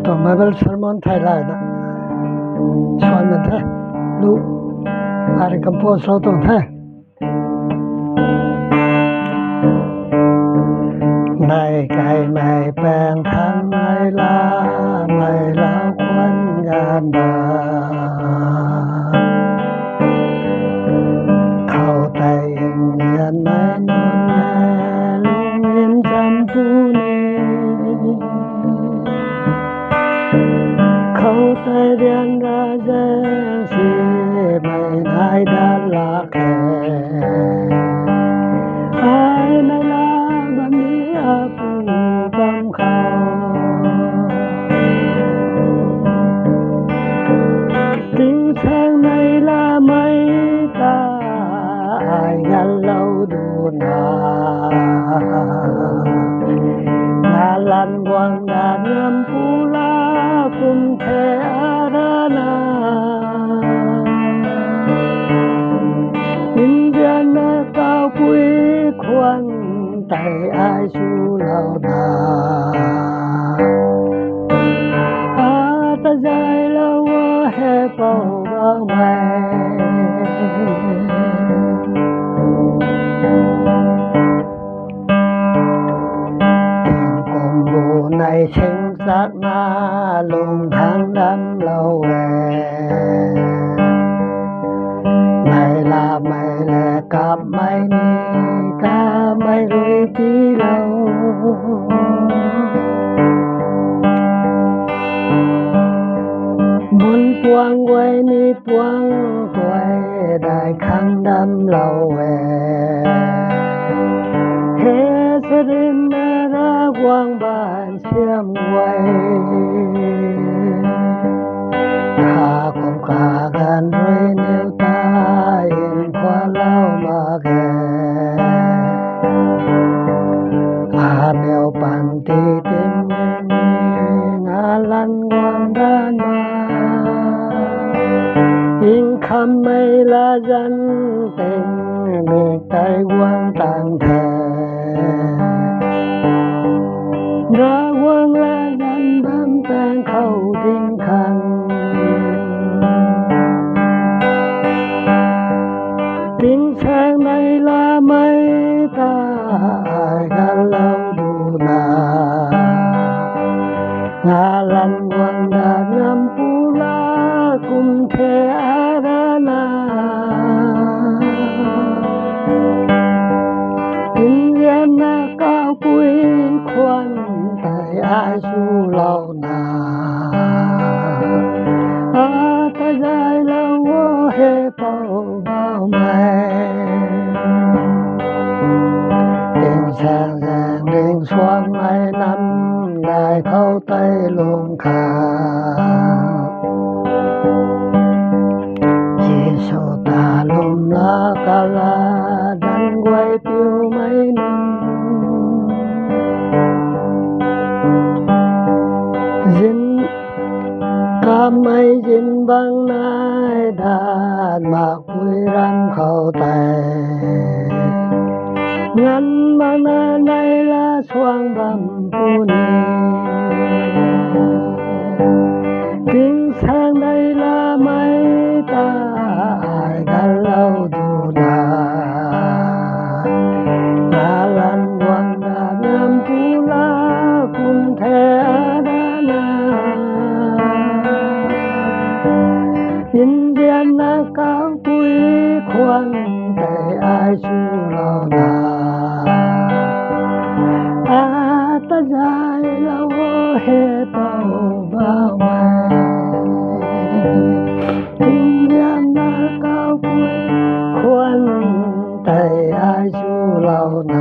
ຕໍ່ມາເປັນເຊີມອນໄທລາວນະ ຊວນມັນແທ້ ລູກອາລິກຳໂປສອງຕົນແທ້. ໄມ້ໄກ່ໄມ້ແປ້ງທັງໄມ້ລາ ໄມ້ລາວຄວັນຍານດາ ເຂົ້າໄຕ້ຮຽນໄມ້ນົນແລ ໂຮງຮຽນຈຳປູນີ ເຂົ້າໄຕ້ຮຽນລາແຈງສີ ໄມ້ນາຍດາລາແຂ ອ້າຍນາຍລາບໍ່ມີອາປູກຳເຂົ້າ ຕິງແສງໃນລາໄມ້ຕາ ອາຍງານເລົ່າດູໜາ ງານລັນຫວັງດານງາມປູລາ ກຸມເທອາລານາ ອິນດຽນນາກາວປຸຍຄວັນ ໄຕອາຍຊູເຫຼົ່ານາ ອາຕະຍາຍລາວເວເຮເປົາເບົາໄມ ແຂງກົມບູໃນເຊັງສັກນາ ລົງທາງດຳເລົ່າແວ ໄມ້ລາໄມ້ແລກັບໄມ້ນີ ກາໄມ້ລຸຍຕີເລົ່າ ບົນປວງໄວ້ນີ ປວງກວຍ ໄດ້ຄັງດຳເລົ່າແວ ເຮສະລິນນາລາກວາງບານຊຽມໄວ້ ກາກົມກາກັນດ້ວຍແນວຕາ ເຫັນຄວາເລົ່າມາແກ່ ອາແມວປັນຕີຕິງ ງາລັນງວງດານມາ ອີງຄຳໄມລາຈັນເຕັງ ເມກໄຕຫວງຕັງແທ ລາຫວງລາຈັນບຳແປງເຂົ້າດິງຄັງ ຕິງແສງໃນລາໄມ້ຕາ ອາຍກະເລົ່າດູນາ ງາລັນຫວັງດານງາມປູລາ ກຸມເທອາລານາ ອິນດຽນນາກາວປຸຍຄວັນ ໄຕອາຍຊູເຫຼົ່ານາ ອາຕະຍາຍລາວເຮເປົາເບົາໄມ ເຕັງແສງແສງເລັງຊວງໄມນຳ ໄດ້ເຂົ້າໄຕ້ລົງຄາ ຈີໂຊຕາລົມລາກາລາ ດັນໄກວປິວໄມນຸນ ຢິນກາໄມຢິນບັງນາຍດານ ມາກປຸຍລຳເຂົ້າໄຕ້ ງານມານາໃນລາ ຊ່ວງບຳປູນີ ຕິງແສງໃນລາໄມ້ຕາ ອາຍກະເລົ່າດູນາ ລາລັນຫວັງດານງາມປູລາ ກຸມເທອາລານາ ອິນດຽນນາກາວປຸຍຄວັນ ໄຕອາຍຊູເຫຼົ່ານາ ອາຕະຍາຍລາວເຮເປົາເບົາໄມ ອິນດຽນນາກາວປຸຍຄວັນ ໄຕອາຍຊູເຫຼົ່ານາ